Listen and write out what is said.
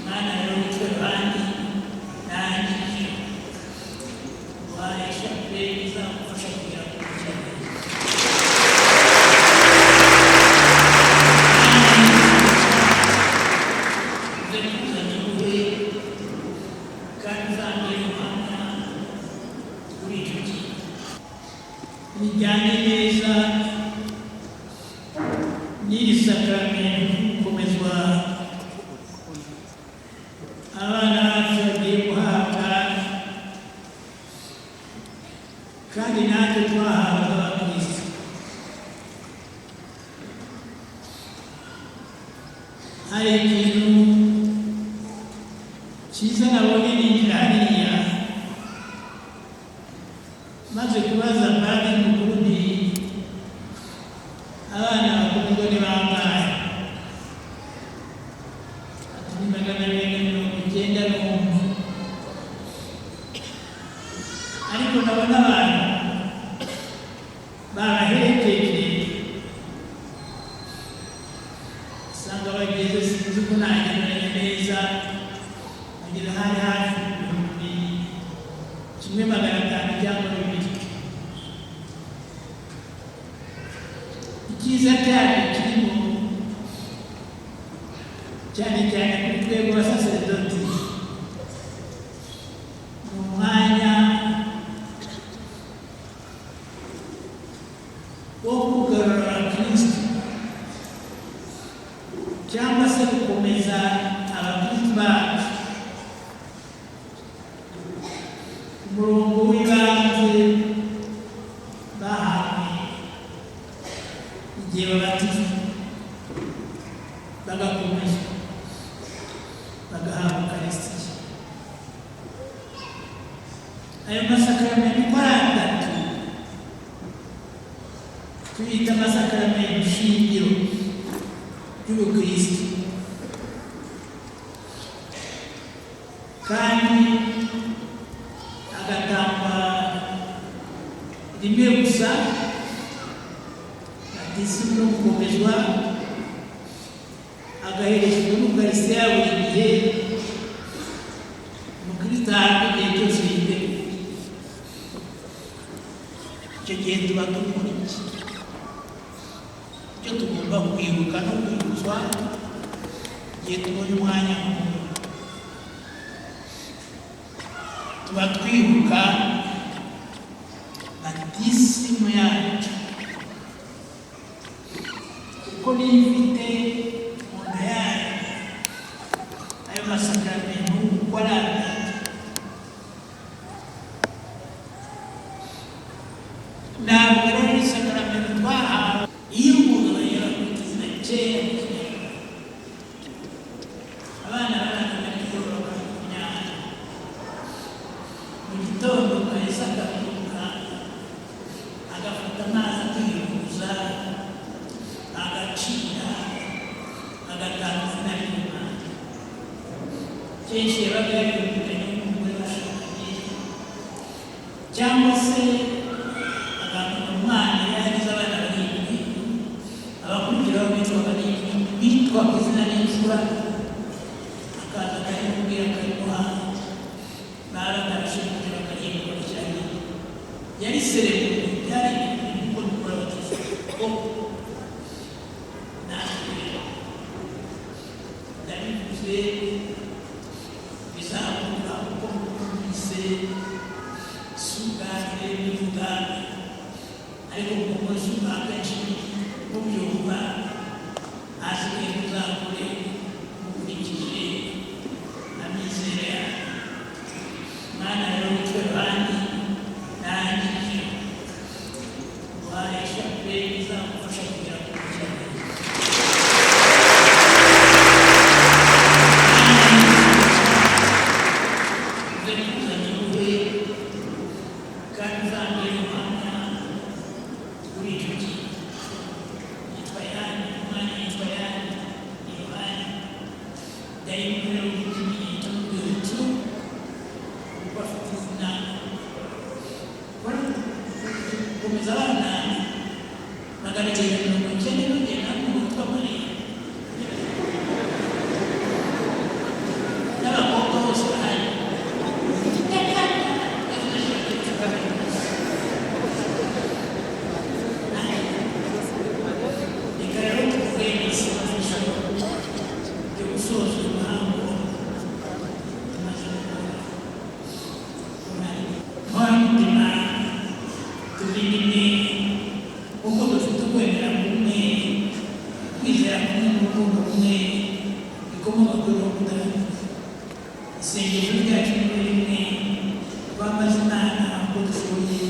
Mwana rero witwa Yohani, narangije guhaye shapure izamufasha kugera ku mukiranganji. Uze kuza nyiguhe kandi uzambere umuhamya kuri icyo kintu. Bijyanye neza n'iri sakaramentu gukomezwa abana bacu bagiye guhabwa, kandi natwe twahawe abakristo. Hari ikintu cyiza nabonye ninjira hariya, maze kubaza padiri mukuru nti abana bakomezwa ni bangahe? Ati ni 291. Ariko ndabona abantu babaherekeje, usanga bageze, sinzi ko nagereranya neza, bageze hari hafi 1500 cyangwa 2000. Icyiza cyabyo kirimo cyane cyane kuri twebwe abasaseredoti ni umwanya wo kugarura abakristo cyangwa se gukomeza abakristo bacu umurongo w'ibanze bahawe igihe babatizwa, bagakomezwa, bagahabwa ukarisitiya. Ayo masakaramentu uko ari atatu tuyita amasakaramentu shingiro y'ubukristo, kandi agatangwa rimwe gusa, batisimu no gukomezwa, agaherekezwa n'ukarisitiya buri gihe umukristo ahabwa igihe cyose yiteguye. Icyo gihe tuba dukora iki? Icyo tugomba kwibuka no kwibutswa igihe tubonye umwanya nk'uyu, tuba twibuka batisimu yacu, kuko niyo ifite mu nda yayo ayo masakaramentu uko ari atatu. Ntabwo rero ari isakaramentu twahawe iyo umuntu yakwita izina kera mu Kinyarwanda. Abana barazaga nimugoroba bakajugunya mu gitondo, kahise akabyuka agafata amazi akihuza, agacira, agatanga izina ry'Imana. Kenshi yabaga yabyumvikanye n'umugore bashakanye, cyangwa se agahana umwana. Iyo yagize abana barindwi, abakurikiraho bitwaga bitwaga izina ry'imfura, akaza akarimubwira, akarimuha, baba batarashimuje bakarihindura cyane. Yari seremoni, byari ibintu uko dukora batisimu. Natwe rero ndabivuze, bizamuka uko mwumvise, si ubwa mbere bivuga, ariko kuko si ubwa kenshi mubyumva, hasigaye muzakore mukurikije amizero yanyu. Mwana rero witwa Yohani, narangije guhaye shapure izamufasha kugera ku mukiranganji. Uze kuza nyiguhe kandi uzambere umuhamya kuri icyo kintu. Yitwa Yohani, umwana yitwa Yohani, ni Yohani. Ndayimuhera ikimenyetso n'urwibutso kuko afite izina. Gukomeza abana 990 n'umuntu witwa Mariya. Rikomoka kuri Roho Mutagatifu. Isengesho ryacu ni rimwe, twambaza Imana uko dushoboye.